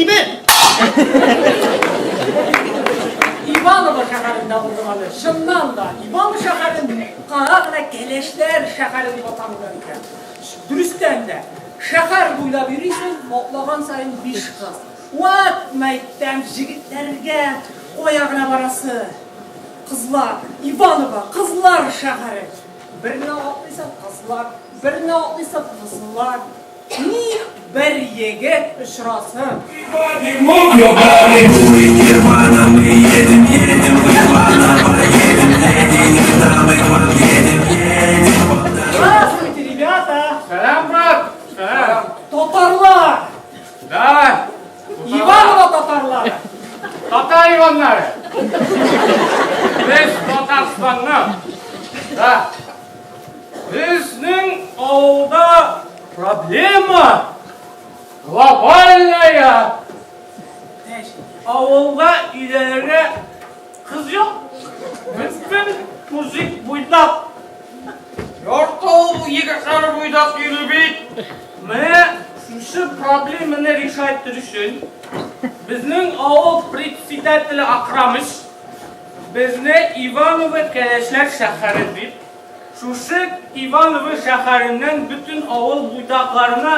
Тибен! Иваново шәһәрендә булдым әле. Чыннан да, Иваново шәһәрен кара гына кәләшләр шәһәре дип аталган икән. Дөрестән дә, шәһәр буйлап йөрисең, атлаган саен биш кыз. Вәт, мәйтәм, җегетләргә кая гына барасы. Кызлар, Иваново, кызлар шәһәре. Берне атлыйсың, кызлар, берне атлыйсың, кызлар. Ник бер егет очрасын. Здравствуйте, ребята! Сәлам, брат! Сәлам! Татарлар! Да! Иваново татарлары! Татар Иваннары! Без Татарстаннан! Да! Безнең авылда проблема глобальная. Авылда өйләнергә кыз юк. Бөтен мужик буйдак. Ярты авыл егетләре буйдак йөри бит. Менә шушы проблеманы решать өчен безнең авыл председателе Акрамыч безне Иваново кәләшләр шәһәре дип Шушы Иваново шәһәреннән бөтен авыл буйдакларына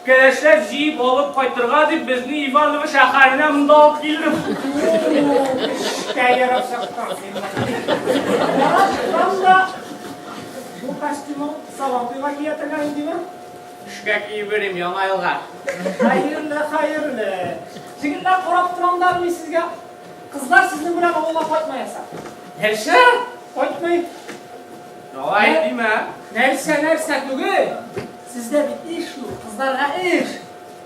кәләшләр җыеп алып кайтырга дип безне Иваново шәһәренә монда алып килде. Эшкә ярап чыктың син. Карап торам да, бу костюмың Сабантуйга кия торган индеме? Эшкә киеп йөрим, Яңа елга. Хәерле, хәерле. Җегетләр, карап торам да мин сезгә. Кызлар сезнең белән авылга кайтмаячак. Нәрсә? Кайтмый. Алай димә. Нәрсә, нәрсә түгел. Сездә бит эш юк, кызларга эш.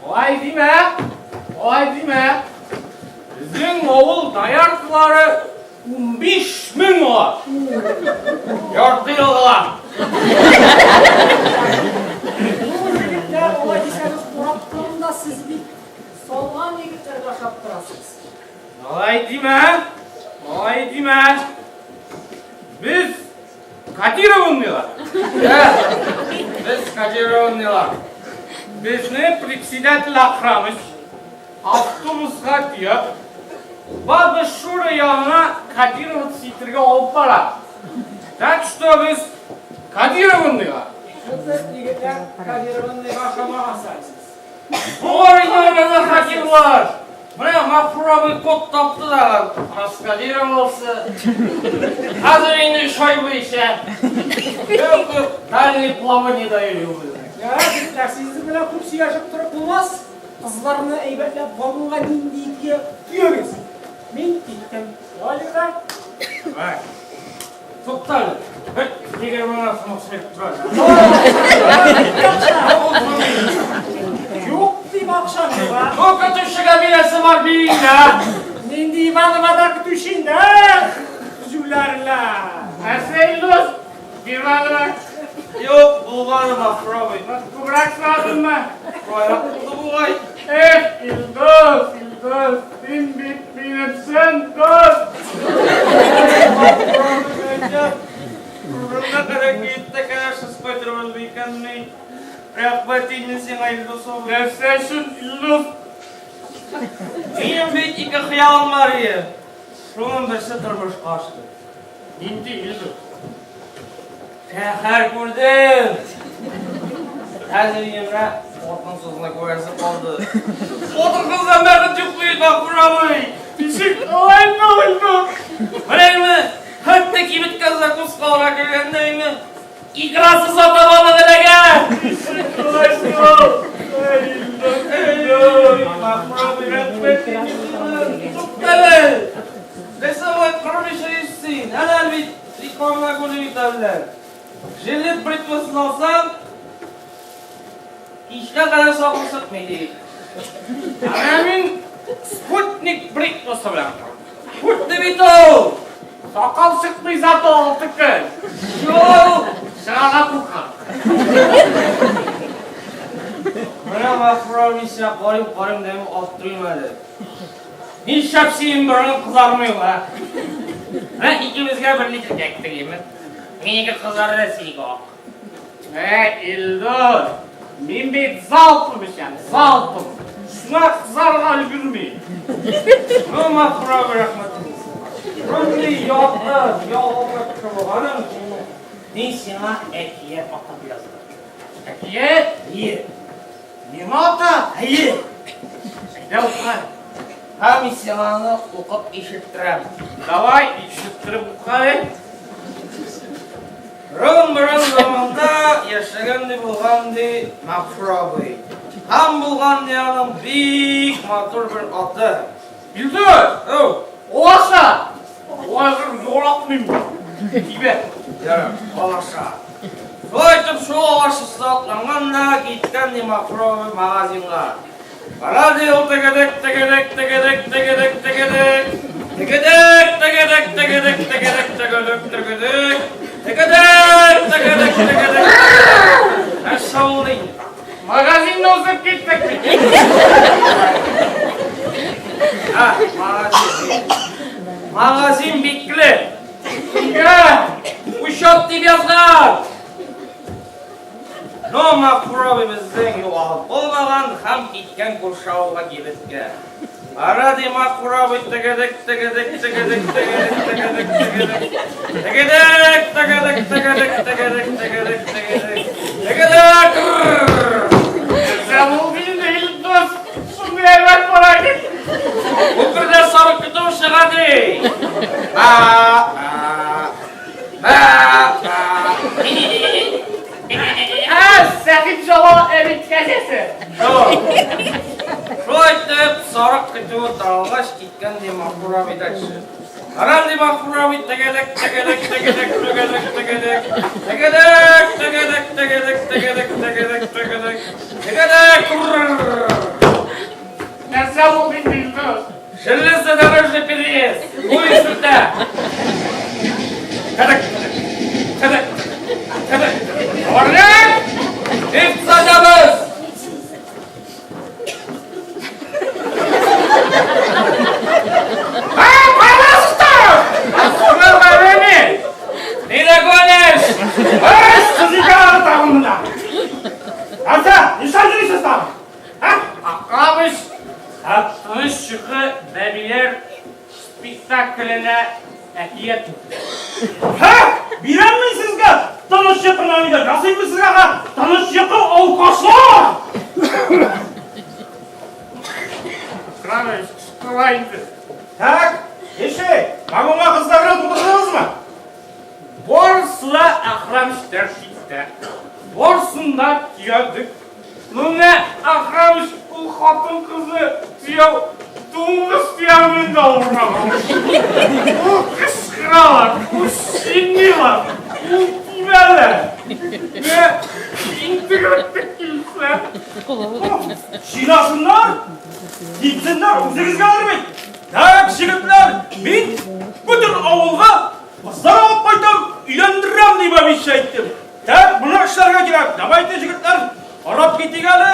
Алай димә. Алай димә. Безнең авыл дояркалары 15 мең ала. Ярты елга. Ну, егетләр, алай дисәгез, карап торам да, сез бит салган егетләргә ошап торасыз. Алай димә. Алай димә. Без кодированныйлар. Без кодированныйлар. Безне председатель Акрамыч автобуска төяп, Баба Шура янына кодироваться итәргә алып бара. Так что без кодированныйлар. Шушы егетләр кодированныйга ошамаган сайсыз. Ой, хакимлар! Менә Мәгъфур абый код тапты да раскодировался. Хәзер инде өч ай буенча. Юк, юк, дальний плавание да йөри ул безнең. Ярар, егетләр, сезнең белән күп сөйләшеп торып булмас. Кызларны әйбәтләп вагонга нинди итке төягез. Мин киттем. Валерга. Давай. Тукта әле. Бер 20 гына сум акча биреп тор әле. Юк дип акчам юк, а. Ну, көтүчегә бирәсе бар бирин дә. Нинди Ивановода көтүче инде, җүләрләр. Нәрсә, Илдус? Бирмәдеме? Юк, булмады, Мәгъфур абый. Күбрәк сорадыңмы? Шулайрак булды бугай. Эх, Илдус, Илдус, син бит минем чын дус. Урынга кадәр киеп тә кәләшсез кайтырбыз микәнни? Рәхмәт инде сиңа, Илдус абый. Нәрсә өчен, Илдус? Минем бит ике хыялым бар иде. Шуның берсе тормышка ашты. Нинди, Илдус? Шәһәр күрдем. Хәзер инде менә хатын-кызны күрәсе калды. Хатын-кыздан бәхет юк бит, Мәгъфур абый. Ничек алай инде? Менә инде хәтта кибеткә закуска алырга кергәндә инде икрасыз сатып алып эләгә. Ничек алай шул? Эй, Мәгъфур абый, рәхмәт инде сиңа. Туктале. Нәрсә алай кырмыйча йөрисең? Әнә бит рекламада күреп итәләр. Жилет бритвасын алсаң, кичкә кадәр сакал чыкмый ди. Ә менә мин спутник бритвасы белән торам. Спутник бит ул! Сакал чыкмый зато алты көн. Шул чыгарга куркам. Менә Мәгъфур абый сиңа карыйм, карыйм дәме аптырыйм әле. Нишләп синең борының кызармый ул, ә? Менә икебезгә бер литр кәктегеме? Минеке кызарды, синеке ак. Ә, Илдус, мин бит залпом эчәм, залпом. Сиңа кызарга өлгерми. Ну, Мәгъфүр абый, рәхмәт. Шундый якты, ягымлы кеше булганың өчен мин сиңа әкият атап яздым. Әкият? Әйе. Миңа ата? Әйе. Әйдә укы. Һәм мин сиңа аны укып ишеттерәм. Давай, ишеттереп укы әле. Борын-борын заманда яшәгән ди булган ди Мәгъфүр абый. Һәм булган ди аның бик матур бер аты. Илдус! Әү! Алаша! Алаша яратмыйм. Тибә. Ярар, алаша. Шулай итеп шул алашасы атланган да киткән ди Мәгъфүр абый магазинга. Бара ди ул тегедек, тегедек, тегедек, тегедек, тегедек. Тегедек, тегедек, тегедек, тегедек, тегедек, тегедек. Тегедек, тегедек, тегедек. Нәрсә ул ди? Магазинны узып киттек бит. Ә, магазин. Магазин бикле. Нигә? Учет дип язган. Но Мәгъфур абый безнең югалып булмаган һәм киткән күрше авылга кибеткә. Бара ди Мәгъфур абый тегедек, тегедек, тегедек, тегедек, тегедек, тегедек. Тегедек, тегедек, тегедек, тегедек, тегедек, тегедек. Тегедек! Нәрсә булды инде, Илдус? Шундый әйбәт бара идек. Күпердә сарык көтүе чыга ди. А, а. Ә, Сәхипҗамал әби кәҗәсе. Шулай итеп, сарык көтүе таралгач, киткән ди Мәгъфур абый дальше. Барам ди Мәгъфур абый, тегедек, тегедек, тегедек, тегедек, тегедек, тегедек, тегедек, тегедек, тегедек, тегедек, тегедек, тегедек. Нәрсә булды инде, Илдус? Железнодорожный переезд! Поезд үтә! Кадак, кадак, кадак. Орлик! Лифт сатабыз! А, пожалуйста! Останови! Не догонишь! Эй, сызыка тагын монда! Нәрсә? Нишләп йөрисез тагын? Ә? Акрабыч, тыныч йокы бәбиләр спектакленә әкият укый. Һә! Бирәм мин сезгә тыныч йокыны өйдә. Ясыйм мин сезгә ха, тыныч йокы алкашлар! Акрабыч, шулай инде. Так, ничек? Вагонга кызларны тутырдыгызмы? Барысы да Әхрамчтар читтә. Барысын да төядек. Ну менә Әхрамч ул хатын-кызны төяү дуңгыз төяүеннән дә авыррак. Ул кычкыралар, ул чиныйлар, ул тибәләр. Менә интегеп килсә. Чинасыннар, типсеннәр, үзегезгә бит. Так, егетләр, мин бөтен авылга Кызлар алып кайтам, өйләндерәм дип обещать иттем. Так, моны эшләргә кирәк. Давайте, егетләр, карап китик әле.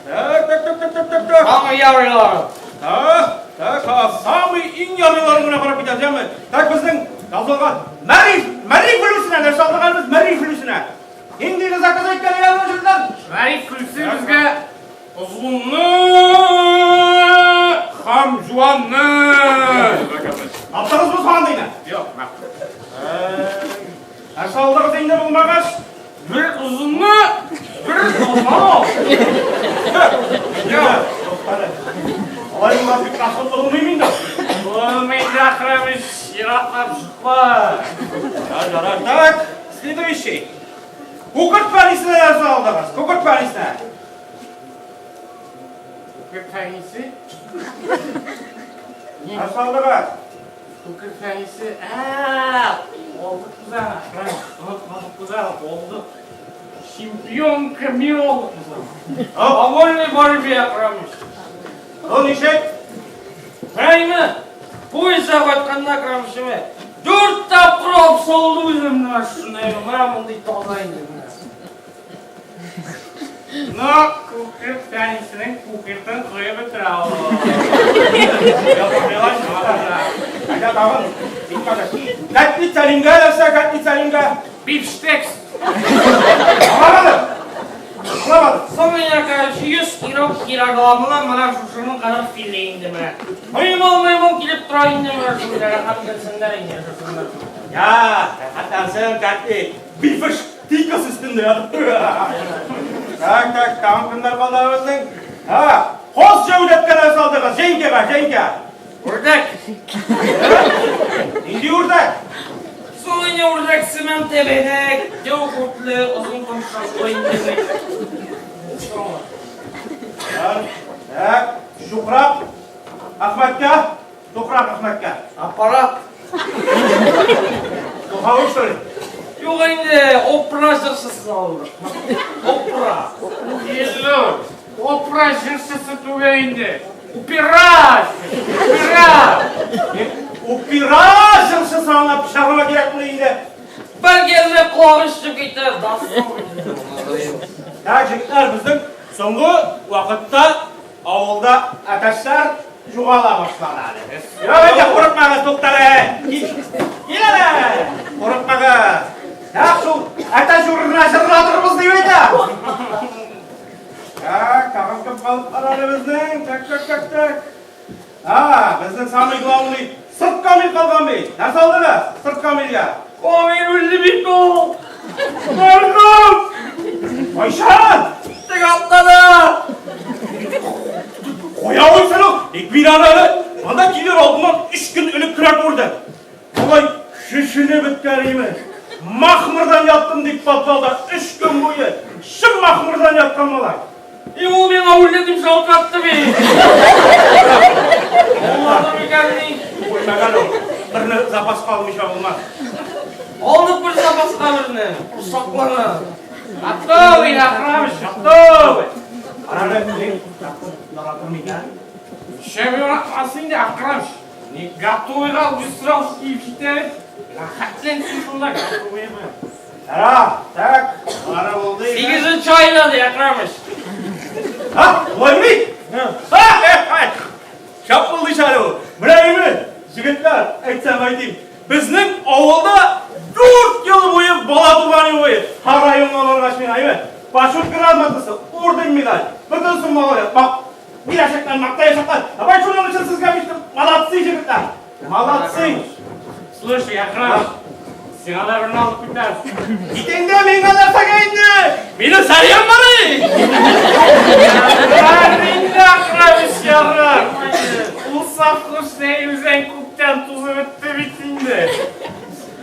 Так, так, так, так, так, так, так. Самый ярыйлары. Так, так, а, самый иң ярыйларын гына карап китәбез, яме. Так, безнең язылган Мәриф, Мәриф өлешенә нәрсә алдык әле без Мәриф өлешенә? Нинди заказ әйткән әле, егетләр? Мәриф өлеше безгә Озынны һәм җуанны. Таптыгызмы соң андыйны? Юк, мәхмүт. Ә салдыгыз инде булмагач? Бер озынны, бер озын. Юк. Алай булгач бик расходлы булмыйм инде. Булмый инде, Әхрәмич, ераклап чыкма. Ярар, так, следующий. Күкерт пәнисенә нәрсә алдыгыз? Күкерт пәнисенә. Күкерт пәнисе? Нәрсә алдыгыз? Күкерт пәнисе. Ә, алдык без аны. Онытмадык без аны, алдык. Чемпионка мир алдык без аны. Довольный борьбе, Акрамыч. Ну, ничек? Әйме, поездда кайтканда Акрамычыме, дүрт тапкыр алып салды үземне шундай, менә мондый таза инде менә. Но күкерт әнисенең күкертен коеп бетерә ул. Әйдә тагын. Бик кадәр. Кәтли Сәлимгә нәрсә, Кәтли Сәлимгә? Бифштекс. Аңламадым. Аңламадым. Соң инде, короче, 100 кило килограммына менә шушының кадәр филе инде менә. Мыймыл-мыймыл килеп тора инде менә шул рәхәтләнсеннәр инде шушыннан. Я, рәхәтләнсен, тәти. Бифыш тикас өстендә ятып. Так, так, тагын кемнәр калды безнең? Һа, каз җәүдәткә дә салдыгыз, Женькага, Женька. Үрдәк. Нинди үрдәк? Соң инде үрдәк сыман тәбәнәк, дәү күтле, озын томшыклы инде. Так, Шукрак Әхмәткә, Тукрак Әхмәткә. Аппарат. Духовой, что ли? Юк инде, опера җырчысы алдык. Опера. Илнур, опера җырчысы түгел инде. Упера! Упера! Упера җырчысы аңа пычагыма кирәкме инде? Бәлки әллә колагы ишетеп китәр, да. Так, җегетләр, безнең соңгы вакытта авылда әтәчләр югала башлады әле. Юк, инде курыкмагыз, туктале. Кил әле. Курыкмагыз. Нәкъ шул әтәч урынына җырлатырбыз дип әйтә. Так, тагын кем калып бара әле безнең? Так, так, так, так. А, безнең самый главный Сырт Камил калган бит. Нәрсә алдыгыз Сырт Камилгә? Камил үлде бит ул. Мәрхүм! Кайчан? Теге атнада. Кая үлсен ул? Ник мин аны әле монда килер алдыннан өч көн элек кенә күрдем. Болай шешенеп беткән имеш. Махмырдан яттым дип подвалда өч көн буе чын махмырдан яткан малай. И ул миңа үлде дип шалтыратты бит. Булмады микән ни? Үлмәгән ул. Берне запаска алмыйча булмас. Алдык бер запаска берне. Корсакланы. Готовый, Ахрамыч, готовый. Карале, ник яратыр микән? Шәп яратмас инде, Ахрамыч. Не готовыйга үзе сразу киеп җитә. Рәхәтләнсен шунда готовыйны. Ара, так, ара булды. Сигезенче айда ди, Әкрәмыч. Ха, болай бит? Ха, шәп булды ич әле ул. Менә име, җегетләр, әйтсәм әйтим, безнең авылда 4 ел буе бала туган юк иде. Һәр районга баргач мин әйме, почет грамотасы, орден, медаль, бөтен суммалар, бак, бирәчәкләр, мактаячаклар. Давай шуның өчен сезгә бит молодцы, җегетләр. Молодцы. Слушай, Әкрәм, сиңа да берне алып китәбез. Кит инде, миңа нәрсәгә инде? Минем сәриям бар ич. Ярар инде, Әкрәмыч, ярар. Ул совхоз үзең күптән тузып бетте бит инде.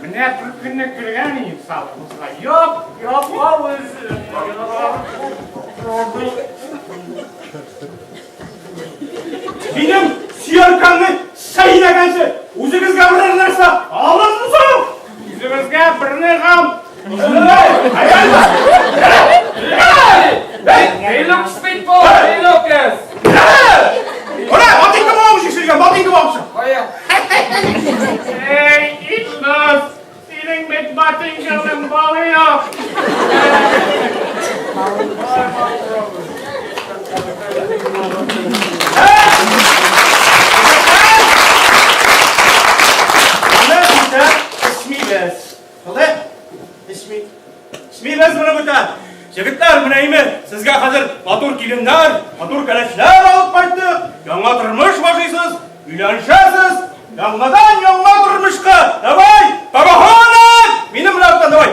Менә бер көнне кергән идем совхозга. Яп, яп, авыз. Минем сөяркәмне чәйнәгәнче, үзегезгә берәр нәрсә алырсың соң. Үзебезгә берне гам. Делюкс бит бу, делюкс. Менә, ботинка булмыш ишелгән, ботинка булмыш. Кая? Эй, Илназ, синең бит ботинкаңның балы юк. Моны бүтән эчмибез. Булды? Эчми. Эчмибез моны бүтән. Җегетләр, менә име, сезгә хәзер матур киленнәр, матур кәләшләр алып кайттык. Яңа тормыш башлыйсыз, өйләнешәсез. Яңадан яңа тормышка. Давай, побахонок! Минем белән арттан, давай.